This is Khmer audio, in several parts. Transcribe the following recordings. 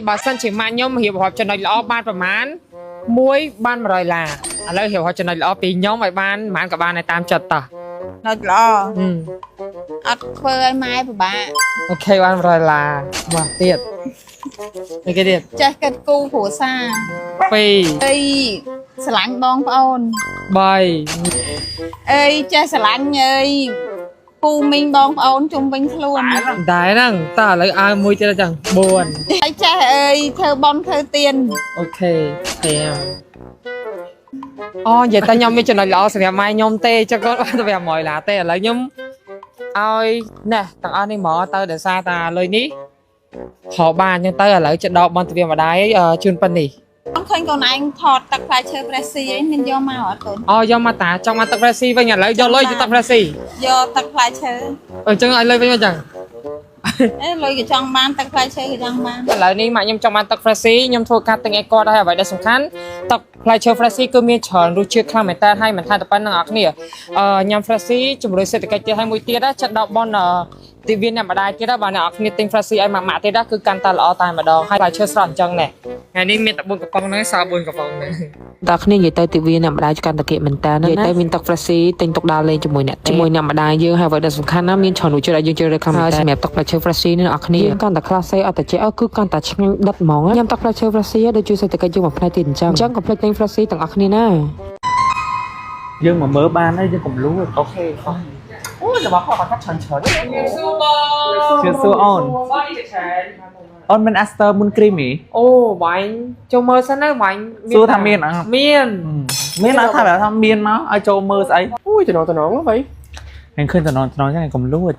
បើសិនជាម៉ាក់ខ្ញុំរៀបរាប់ចំណុចល្អបានប្រមាណមួយបាន100ឡាឥឡូវរៀបរាប់ចំណុចល្អពីខ្ញុំឲ្យបានប្រហែលក៏បានដែរតាមចិត្តតោះ នៅល្អ ហឹម អត់ធ្វើឲ្យម៉ែពិបាក OK បាន100ឡាមកទៀតនេះគេទៀត ចេះគិតគូរគ្រួសារ 2 អីស្រឡាញ់បងប្អូន 3 អីចេះស្រឡាញ់អីពូមីងបងប្អូនជុំវិញខ្លួន ដែរហ្នឹងតើឥឡូវឲ្យមួយទៀតចឹង4 ហើយចេះអីធ្វើបន់ធ្វើទៀន OK 5អូនិយាយតែខ្ញុំមានចំណុចល្អសម្រាប់ម៉ែខ្ញុំទេចឹងគាត់បានតែ500ឡាទេឥឡូវខ្ញុំឲ្យណែទាំងអស់នេះហ្មងទៅដោយសារតាលុយនេះខោបានចឹងទៅឥឡូវចិត្តដល់បនទវាម្ដាយជូនប៉ុណ្នេះ អូនឃើញកូនឯងថតទឹកផ្លែឈើប្រេស៊ីអីមានយកមកអត់កូន អូយកមកតាចង់មកទឹកប្រេស៊ីវិញឥឡូវយកលុយទៅទឹកប្រេស៊ី យកទឹកផ្លែឈើ អញ្ចឹងឲ្យលុយវិញមកចឹង អេលុយក៏ចង់បានទឹកផ្លែឈើក៏ចង់បាន ឥឡូវនេះម៉ាក់ខ្ញុំចង់បានទឹក Freshie ខ្ញុំធ្វើការទិញឲ្យគាត់ហើយអ្វីដែលសំខាន់ទឹកផ្លែឈើ Freshie គឺមានច្រើនរសជាតិខ្លាំងមែនតើហើយមិនថាតែប៉ុណ្្នឹងអ្នកគ្នាអឺញ៉ាំ Freshie ជំរុញសេដ្ឋកិច្ចទៀតហើយមួយទៀតណាចិត្តដល់ប៉ុនទិវាអ្នកម្ដាយទៀតណាបើអ្នកគ្នាទិញ Freshie ឲ្យម៉ាក់ម៉ាក់ទៀតណាគឺកាន់តែល្អតែម្ដងហើយផ្លែឈើស្រស់អញ្ចឹងណែថ្ងៃនេះមានតែ4កំប៉ុងហ្នឹងសល់4កំប៉ុងហ្នឹង តើគ្នានិយាយទៅទិវាអ្នកម្ដាយកាន់តែគៀកមែនតើនិយាយទៅមានទឹក Freshie ទិញទុកដើរលេងជាមួយអ្នកជាមួយអ្នកម្ដាយយើងហើយអ្វីដែលសំខាន់ណាមានច្រើនរសជាតិឲ្យយើងជ្រើសរើសខ្លាំងមែនតើសម្រាប់ទឹកផ្លែឈើ Freshie នេះអ្នកគ្នាកាន់តែខ្លះសេអត់តែចេះគឺកាន់តែឆ្ងាញ់ដិតហ្មងញ៉ាំទឹកផ្លែឈើ Freshie ដូចជួយសេដ្ឋកិច្ចយើងមួយផ្នែកទៀតអញ្ចឹងអញ្ចឹងកុំភ្លេចទិញ Freshie ទាំងអស់គ្នាណា យើងមកមើលបានហើយយើងកុំលួច OK អូរបស់គាត់គាត់ច្រើនច្រើនសួរបង ជឿសួរអូន បងនេះច្រើន អូនមិន Aster មុនគ្រីមហី អូបាញ់ចូលមើលសិនណាបាញ់ សួរថាមានអត់ មាន មានអត់ថាថាមានមកឲ្យចូលមើលស្អី អូយតំណងតំណងអ្វី ហ្នឹងឃើញតំណតំណចឹងកុំលួច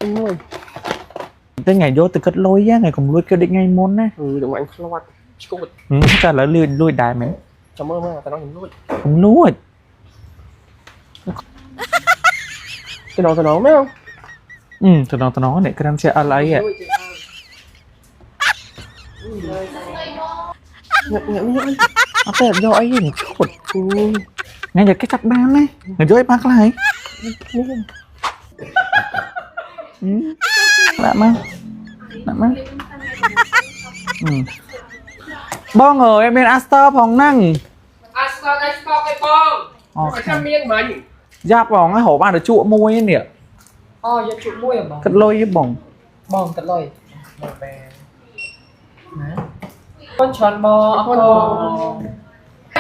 អូយ តែថ្ងៃយកទៅគិតលុយថ្ងៃកុំលួចគឺដូចថ្ងៃមុនណា អឺតំអញខ្លាត់ឈួត តែឥឡូវលួចលួចដែរមែន ចាំមើលមើលតំណងខ្ញុំលួច កុំលួច តំណងតំណងមែន អឺតំណតំណនេះក្រាមជាអល់អី ញ៉ាំញ៉ាំញ៉ាំ អត់ទេយកអីនេះឈួតថ្ងៃយកគេចាប់បានណាថ្ងៃយកអីបានខ្លះហីដាក់មកដាក់មកបងអើយមាន Aster ផងហ្នឹង អាស្កអាស្កឲ្យបង អូ អត់ចាំមានមិញ យ៉ាប់បងហៅបានទៅជក់មួយនេះ អូយកជក់មួយហ៎បង គិតលុយបង បងកាត់លុយបងបែណាកូនច្រើនបងអរគុណ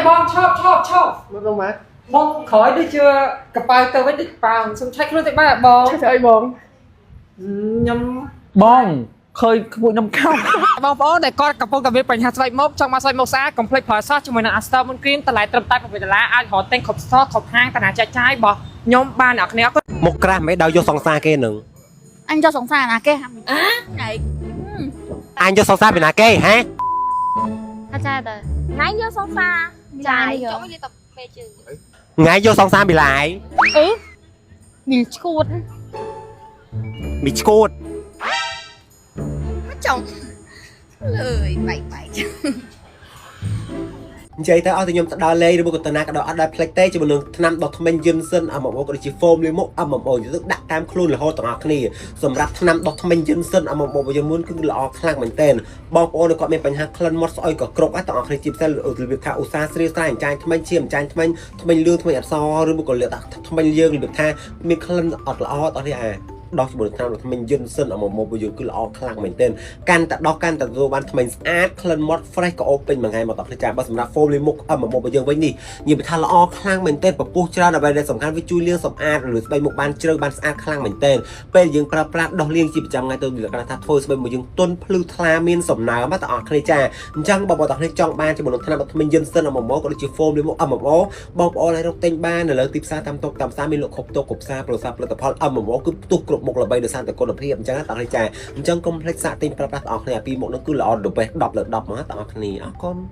បងឈប់ឈប់ឈប់ មើលបងមក បងក្រោយដូចជាកប៉ៅទៅវិញដូចប៉ាវសុំឆែកខ្លួនតិចបាទបង ឆេះធ្វើអីបង ខ្ញុំ បងឃើញពួកខ្ញុំខោ បងប្អូនដែលគាត់កំពុងតែមានបញ្ហាស្បែកមុខចង់មកស្បែកមុខស្អាតកុំភ្លេចប្រើសោះជាមួយនឹង Aster Moon Cream តម្លៃត្រឹមតែ6ដុល្លារអាចរកទិញគ្រប់ store គ្រប់ហាងតាណាចែកចាយរបស់ខ្ញុំបានអ្នកគ្នាអរគុណ មុខក្រាស់មិនដោយយកសង្សារគេនឹង អញយកសង្សារណាគេហាក់អី អញយកសង្សារពីណាគេហ៎ អាចារ្យតើ ថ្ងៃយកសង្សារ ចាយចុះមកនិយាយតមេជើង ថ្ងៃយកសង្សារពីឡាយ អឺមីឈួត មីឈួត ចង់លើយបែកបែក និយាយទៅឲ្យតែខ្ញុំទៅដើរលេងឬមកក៏ទៅណាក៏ដោយអត់ដែលភ្លេចទេជាមួយនឹងថ្នាំដុសធ្មេញយិនសិន MMO ក៏ដូចជា foam លាយមុខ MMO និយាយទៅដាក់តាមខ្លួនរហូតទាំងអស់គ្នាសម្រាប់ថ្នាំដុសធ្មេញយិនសិន MMO របស់យើងមុនគឺល្អខ្លាំងមែនទែនបងប្អូនគាត់មានបញ្ហាក្លិនមាត់ស្អុយក៏គ្រប់ដែរទាំងអស់គ្នាជាពិសេសរបៀបថាឧស្សាហ៍ស្រាវស្រាយអញ្ចាញធ្មេញជាអញ្ចាញធ្មេញធ្មេញលឿងធ្មេញអត់សឬមកក៏លៀកធ្មេញយើងរបៀបថាមានក្លិនអត់ល្អអត់ទេអាដោះជាមួយនឹងថ្នាំដុសធ្មេញយិនសិន MMO របស់យើងគឺល្អខ្លាំងមែនទែន កាន់តែដោះកាន់តែទទួលបានថ្មីស្អាតក្លិនមាត់ fresh ក៏អូបពេញមួយថ្ងៃមកដល់គ្នាចាបើសម្រាប់ foam លាយមុខ MMO របស់យើងវិញនេះនិយាយថាល្អខ្លាំងមែនទែនពពុះច្រើនអ្វីដែលសំខាន់វាជួយលាងសម្អាតឬស្បែកមុខបានជ្រៅបានស្អាតខ្លាំងមែនទែនពេលយើងប្រើប្រាស់ដោះលាងជាប្រចាំថ្ងៃទៅលក្ខណៈថាធ្វើស្បែកមុខយើងទន់ភ្លឺថ្លាមានសំណើមទាំងអស់គ្នាចាអញ្ចឹងបងប្អូនទាំងគ្នាចង់បានជាមួយនឹងថ្នាំដុសធ្មេញយិនសិន MMO ក៏ដូចជា foam លាយមុខ MMO បងប្អូនអាចរកទិញបាននៅលើទីផ្សារតាមតូបតាមផ្សារមានលក់គ្រប់តូបគ្រប់ផ្សារប្រសាផលិតផល MMO គឺផ្ទុះគ្រប់មុខល្បីដោយសារតែគុណភាពអញ្ចឹងណាទាំងគ្នាចាអញ្ចឹងកុំភ្លេចសាកទិញប្រើប្រាស់ទាំងអស់គ្នាពីមុខនោះគឺល្អដល់10លើ10ហ្មងទាំងអស់គ្នាអរគុណ។